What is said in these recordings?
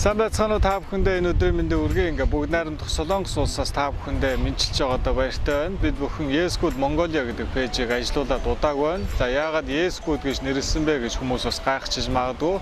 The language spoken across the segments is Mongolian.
Сайн байцгаана уу, та бүхэндээ энэ өдрийн мэндийг хүргэе. Ингээ бүгд найрамдах Солонгос улсаас та бүхэндээ мэндчилж байгаадаа баяртай байна. Бид бүхэн Yes Good Mongolia гэдэг пэйжийг ажилуулад удааг байна. За яагаад Yes Good гэж нэрлэсэн бэ гэж хүмүүс бас гайхчих магадгүй.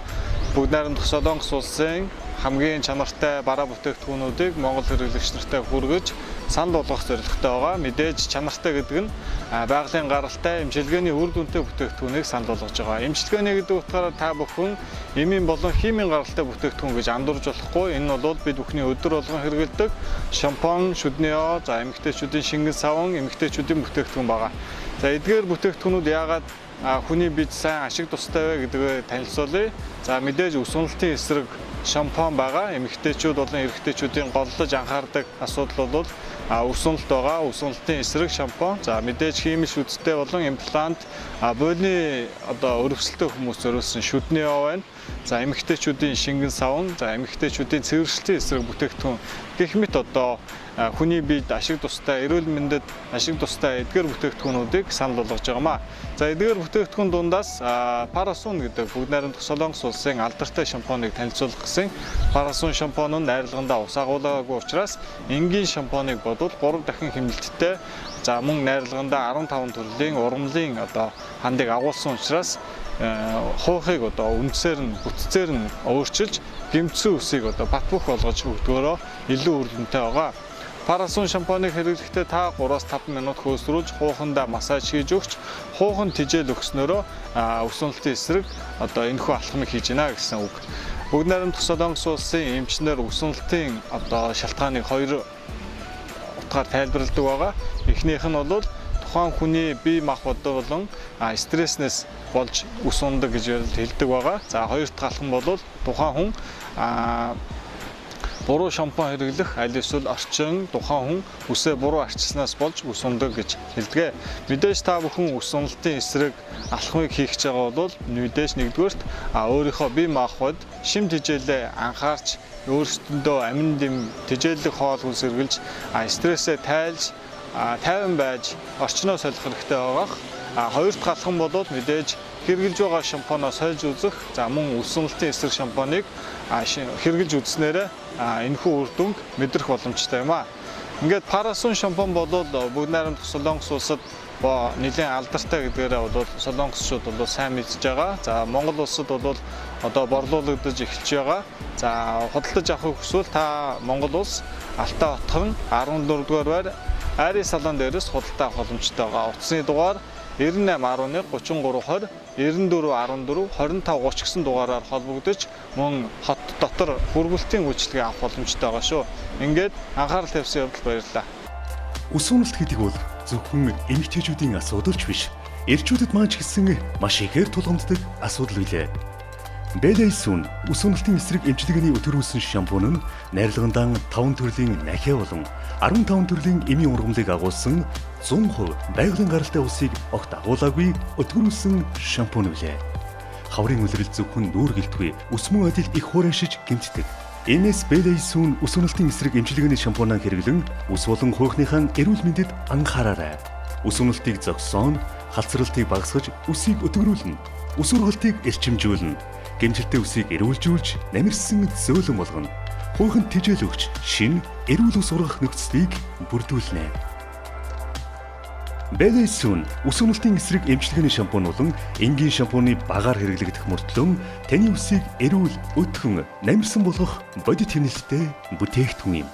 Бүгд найрамдах Солонгос улсын хамгийн чанартай бараа бүтээгдэхүүнүүдийг Монгол хэрэглэгч нартай хүргэж санал болгох зорилготой байгаа. Мэдээж чанартай гэдэг нь байгалийн гаралтай эмчилгээний үр дүнтэй бүтээгдэхүүнийг санал болгож байгаа. Эмчилгээний гэдэг утгаараа та бүхэн эмийн болон химийн гаралтай бүтээгдэхүүн гэж андуурж болохгүй. Энэ нь бол бид бүхний өдөр болгон хэрэглэдэг шампунь, шүдний оо, за эмэгтэйчүүдийн шингэн савн, эмэгтэйчүүдийн бүтээгдэхүүн байгаа. За эдгээр бүтээгдэхүүнүүд яагаад хүний бид сайн ашиг тустай вэ гэдгээ танилцуулъя. За мэдээж ус уналтын эсрэг шампунь байгаа. Эмэгтэйчүүд болон эрэгтэйчүүдийн голлож анхаардаг асуудал бол ус уналт байгаа. Ус уналтын эсрэг шампунь. За мэдээж химийн шүдтэй болон имплант, буйлны одоо өрөвсөлтөй хүмүүс зориулсан шүдний оо байна. За эмэгтэйчүүдийн шингэн савн, за эмэгтэйчүүдийн цэвэршилтийн эсрэг бүтээгдэхүүн гэх мэт одоо хүний биед ашиг тустай, эрүүл мэндэд ашиг тустай эдгээр бүтээгдэхүүнүүдийг санал болгож байгаамаа. За эдгээр бүтээгдэхүүн дундаас Парасун гэдэг бүгд найрамдах Солонгос улсын алдартай шампуныг танилцуулах гэсэн. Парасун шампунь нь найрлагандаа ус агуулгаагүй учраас энгийн шампуныг бодвол 3 дахин хэмнэлттэй, за мөн найрлагандаа 15 төрлийн ургамлын одоо хандыг агуулсан учраас хуухыг одоо үндсээр нь бүтцээр нь өөрчилж гэмтсэн үсийг одоо бат бөх болгож өгдгөөрөө илүү үр дүнтэй байгаа. Парасун шампуныг хэрэглэхдээ та 3-5 минут хөөсрүүлж хуухандаа массаж хийж өгч хуухан тижэл өгснөөрөө ус уналтын эсрэг одоо энэхүү алхмыг хийж гинэ гэсэн үг. Бүгд найрамдах Солонгос улсын эмчнэр ус уналтын одоо шалтгааныг хоёр утгаар тайлбарладаг байгаа. Эхнийх нь бол тухайн хүний бие махбод болон стресснээс болж ус ундаг гэж хэлдэг байгаа. За хоёр дахь алхам бол тухайн хүн буруу шампунь хэрэглэх, аль эсвэл орчин тухайн хүн үсээ буруу арчилснаас болж ус ундаг гэж хэлдэг. Мэдээж та бүхэн ус уналтын эсрэг алхмыг хийх гэж байгаа бол мэдээж нэгдүгээрт өөрийнхөө бие махбод шим тижээлээ анхаарч өөрсдөндөө амин дэм тижээлэг хоол хүнс хэрэглэж стрессээ тайлж тайван байж орчноо солих хэрэгтэй байгаа. Хоёр дахь алхам бол мэдээж хэрэглэж байгаа шампунаа сольж үзэх. За мөн ус уналтын эсрэг шампуныг хэрэглэж үзснээрээ энэхүү үр дүнг мэдрэх боломжтой юм аа. Ингээд Парасун шампунь бол бүгд найрамдах Солонгос улсад нэлээд алдартай гэдгээрээ бол солонгосчууд бол сайн мэдж байгаа. За Монгол улсад бол одоо борлуулагдаж эхэлж байгаа. За худалдаж авахыг хүсвэл та Монгол улс Алтай хотхон 14 дугаар байр Айрын салон дээрээс худалдаа авах боломжтой байгаа. Утасны дугаар 98 11 33 20 94 14 25 30 гэсэн дугаараар холбогдож мөн хот дотор хүргэлтийн үйлчилгээ авах боломжтой байгаа шүү. Ингээд анхаарал тавьсан явдал баярлалаа. Ус уналт гэдэг бол зөвхөн эмэгтэйчүүдийн асуудал ч биш. Эрчүүдэд маань ч гэсэн маш ихээр тулгамддаг асуудал билээ. Бэлэйсүн ус уналтын эсрэг эмчилгээний өтөрүүлсэн шампунь нь найрлагандаа 5 төрлийн нахиа болон 15 төрлийн эмийн ургамлыг агуулсан 100% байгалийн гаралтай усыг огт агуулаагүй өтгөрүүлсэн шампунь билээ. Хаврын үлрэл зөвхөн нүүргэлтгүй ус мөн адил их хуурайшиж гэмтдэг. Энэс Бэлэйсүн ус уналтын эсрэг эмчилгээний шампунаа хэрэглэн ус болон хуйхныхаа эрүүл мэндэд анхаараарай. Ус уналтыг зогсоон, халдсралтыг багасгаж үсийг өтгөрүүлнэ. Ус ургалтыг эрчимжүүлнэ. Гэмтэлтэй үсийг эрүүлжүүлж, намирсан зөөлөн болгоно. Хуйханд тижэл өгч, шин эрүүл ус ургах нөхцөлийг бүрдүүлнэ. Бэлэйсүн ус уналтын эсрэг эмчилгээний шампунь болон энгийн шампуны багаар хэрэглэгдэх мөртлөө таны үсийг эрүүл, өтгөн, намирсан болгох бодит хэмнэлттэй бүтээгдэхүүн юм.